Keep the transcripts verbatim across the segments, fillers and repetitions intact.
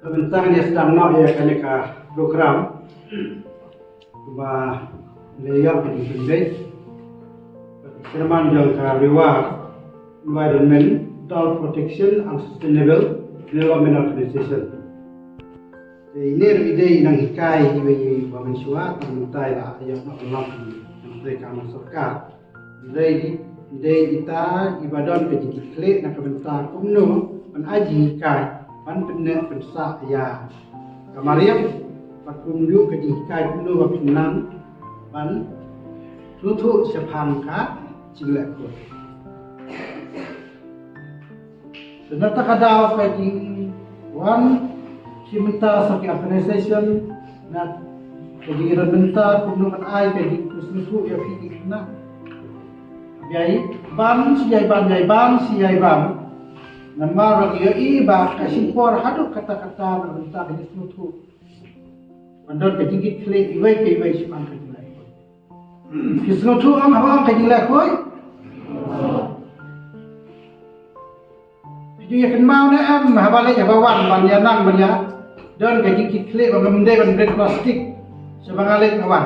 Mynta ngan ïa sdang noh ïa kane ka program ba la ïoh ka jingpynbeit. Chairman jong ka REWA, Environmental Protection and Sustainable Development Organization. Te ine ruh i dei i nonghikai iwei iwei ba mynshuwa, tang mynta i la ïoh noh ka long i nongtrei kam sorkar. Hynrei i dei ita iba don ka jingkitkhlieh na ka bynta kumno ban ai jinghikai, ban pynneh pynsah ïa ka mariang, bad kumjuh ka jinghikai kumno ba phin nang ban sngewthuh shaphang ka jingleh khuid. Te na kata ka daw ka jingwan shi mynta sa ki organisation, na ka jingïadon bynta kumno ban ai ka jingsngewthuh ïa phi ki khynnah. Ïai ban shi ïai ban, ïai ban shi ïai ban. Namar ba ngi ïohi ba ka shim por haduh katta katta na ka bynta ka jingsngewthuh. Ban don ka jingkitkhlieh iwei pa iwei shaphang ka jingleh khuid. Phi sngewthuh ong haba ong ka jingleh khuid? Phi ju ïa kynmaw ne em haba leit haba wan ban ïa nang ban ïa don ka jingkitkhlieh ba ngam dei ban bret plastik sha ba nga leit nga wan.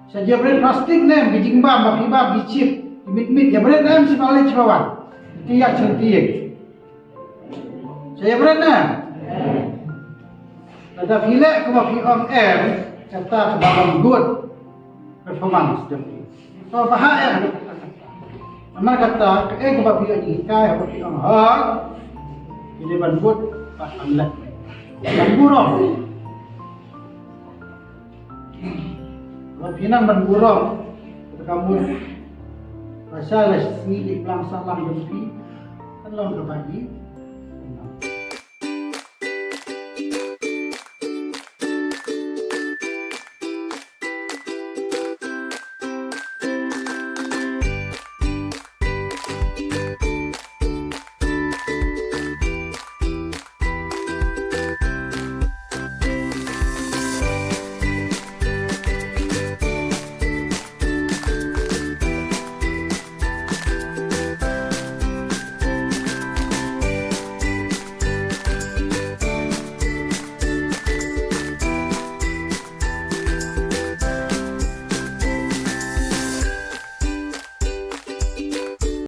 Sa ïa bret plastik ne em, ka jingbam ba phi bam, ki chip, ki mitmit, ïa bret ne em sha ba leit sha ba wan? Ti ïa chang ti ïa. Sa ïa bret ne em? Lada phi leh kumba phi ong em, kata ka ba long good performance jong phi. To ba ha em. Namar kata kaei kaba phi ïoh jinghikai haba phi ong hooid, phi dei ban bud, ban leh, ban burom. Haba phi nang ban burom, kata ka mut ba shai la shi sngi i blang sahlang jong phi kan long kaba i